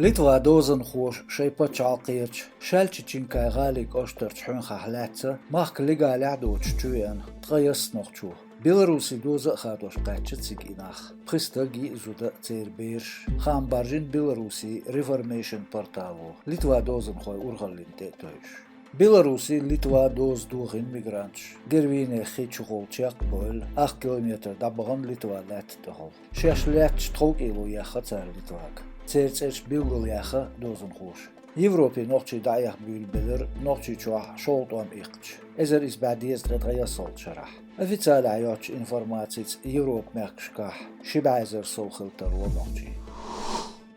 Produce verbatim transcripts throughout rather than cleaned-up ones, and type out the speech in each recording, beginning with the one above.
Литван дозанхоша шайн пачхьалкхерчу Шальчичинкай гӀалин кӀоштарчу хьуьнхахь лаьцна махка легалехь а доцуш чувеана ткъе ялх нохчо. Беларуси доза а хадош кхаьчна цига и нах. Пхи стаг, йиъ зуда, церан бераш. Хаам баржийна Беларусин Reformation портало, Литван дозанхойн урхаллина тӀе а тевжаш. Беларуси, Литван доза дохийна мигранташ. Гервине хи чухула чекх а бевлла, ах километр дӀабахана Литван лаьтта тӀехула. Шаьш лаьтташ тховкӀело ехна цара Литвага. Церан цӀераш билгалъяьхна дозанхоша. Европе нохчий дӀаэха буьйлабелира Нохчийчохь шовзткъа тӀом иккхича, эзар исс бӀе дезткъе ткъе ялхитталгӀачу шарахь. Официалехь йоцчу информацица Европан мехкашкахь ши бӀе эзар сов хила тарло нохчий.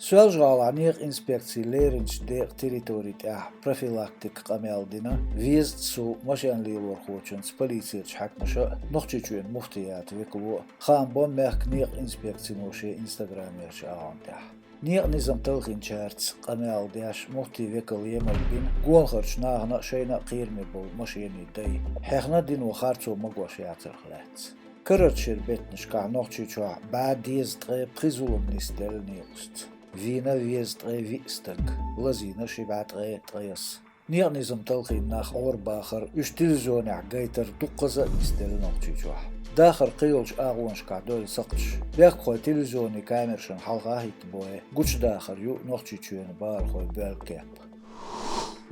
Соьлжа-ГӀалахь некъан инспекцин леринчу декъан территори тӀехь профилактикан къамел дина везткъа сов машен лелорхочуьнца полицерчу хьаькамаша а, Нохчийчоьнан муфтиятан векало а, хаам бо мехкан некъан инспекцино шен инстаграмерчу агӀон тӀехь. Некъан низам талхийначаьрца къамел деш, муфтин векало емал бина гонахарчу нахана а, шайна а кхераме болу машенийн дай, хьехна дино харцо магош яцарх лаьцна. Карарчу шеран беттанашкахь Нохчийчохь бӀе дезткъе пхи зулам нисделла некъашца. Вийна везткъе виъ стаг, лазийна ши бӀе ткъе ткъайоьсна. Некъан низам талхийна нах Ӏорабахар, уьш телевизионехь гайтар дуккхаза а нисделла Нохчийчохь. Дахар кхийолчу агӀонашкахь девлла сакхташ бехкахойн телевизионийн камерашна хьалха а хӀиттабой, гучудахар ю Нохчийчоьнан бахархойн боьлла кеп.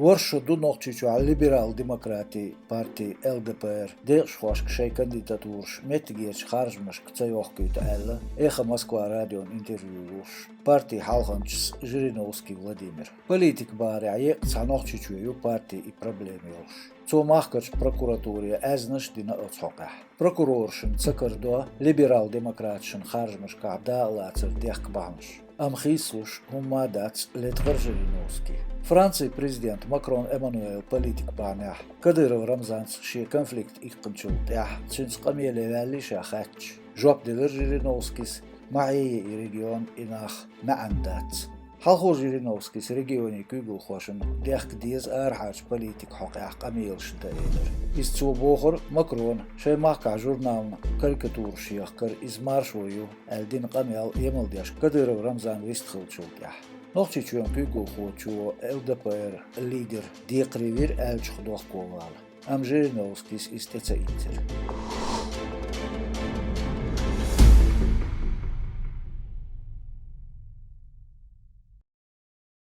ВорхӀ шо ду Нохчийчохь либерал-демократийн парти, ЛДПР, декъашхошка шайн кандидатураш меттигерчу харжамашка ца йохкуьйту аьлла, Эхо Москва радиона интервью луш, партин хьалханчас Жириновский Владимира. Политикан бахарехь еккъа цхьа Нохчийчоь ю партин и проблема йолуш. Цо махкарчу прокуратуре аьзнаш а дина оцу хьокъехь. Прокурорашна ца карадо либерал-демократашна харжамашкахь дакъалацар дехка бахьанаш. Амма хийцалуш хӀумма а дац, леткъара Жириновский. Францин президент Макрон Эммануэл политикан бахьанехь Кадыров Рамзанца шен конфликт иккхинчул тӀаьхьа цуьнца къамеле ваьллий ша хаьттича, жоп делира Жириновскийс: ма хьея и регион, и нах, маьӀна дац. Хьалхо Жириновскийс регионийн куьйгалхошна дехка деза арахьарчу политикан хьокъехь къамелаш дан элира. Иза цо бохура Макрона, шайн махкахь журнална карикатураш яхкар иза маршо ю аьлла дина къамел емал деш Кадыров Рамзан вистхиллачул тӀаьхьа. Нохчийчоьнан куьйгалхочо ЛДПР лидер декхарийлира аьллачух дохковала. Амма Жириновскийс иза тӀе ца ийцира.